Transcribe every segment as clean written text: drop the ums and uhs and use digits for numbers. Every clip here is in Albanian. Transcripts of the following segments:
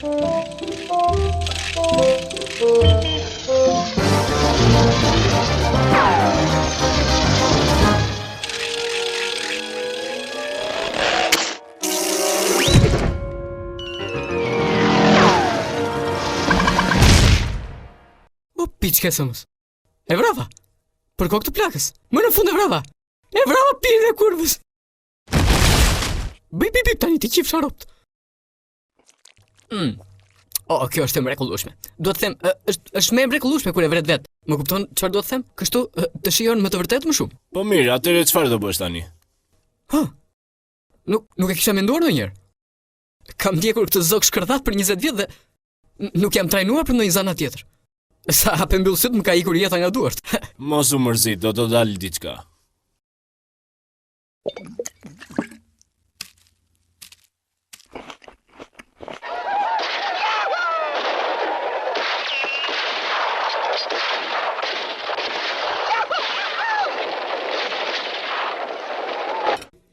O, piçkë e sëmës. E vrava. Për kokë të plakës. Më në fund e vrava. E vrava pirin e kurvës. Bëj bip bip tani të qifsha robt. Mm. Oh, kjo është e mrekullueshme. Dua të them, është është më e mrekullueshme kur e vret vetë. Më kupton çfarë dua të them? Kështu të shijon me të vërtetë më shumë. Po mirë, atëherë çfarë do bësh tani? Ha. Nuk nuk e kisha menduar ndonjëherë. Kam ndjekur këtë zog shkërdhat për 20 vjet dhe nuk jam trajnuar për ndonjë zanat tjetër. Sa hap e mbyll sytë më ka ikur jeta nga duart. Mos u mërzit, do të dalë diçka.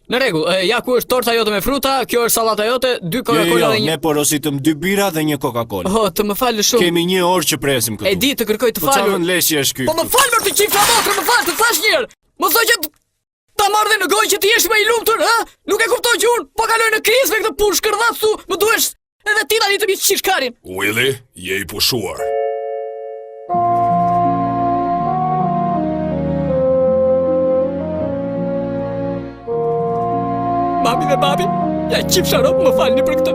Në rregull, ja ku është torta jote me fruta, kjo është sallata jote, dy Coca-Cola jo, jo, dhe një Ne porositëm dy birra dhe një Coca-Cola. Oh, të më falësh shumë. Kemi një orë që presim këtu. E di, të kërkoj të po falur. Po çfarë leshi është ky? Po më fal, të qifsha motrën, më fal, të thashë një herë. Mos do që ta marr dhe në gojë që të jesh më i lumtur, ha? Nuk e kupton që unë po kaloj në krizë me këtë punë shkërdhat thu, më duhesh edhe ti tani të m'i qish karin. Willy, je i pushuar. Mami dhe babi, ja qifsha robt, më falni për këtë.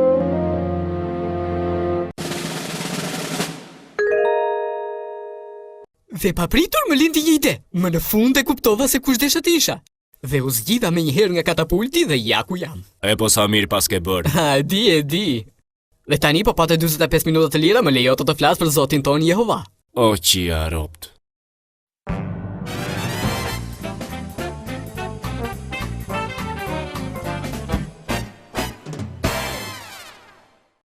Dhe papritur më lindi një ide. Më në fund e kuptova se kush desha të isha. Dhe u zgjidha menjëherë nga katapulti dhe ja ku jam. E po sa mirë paske bërë. Ha, e di, e di. Dhe tani po pate 45 minuta të lira, më lejo të të flas për Zotin tonë Jehova. O qia robt.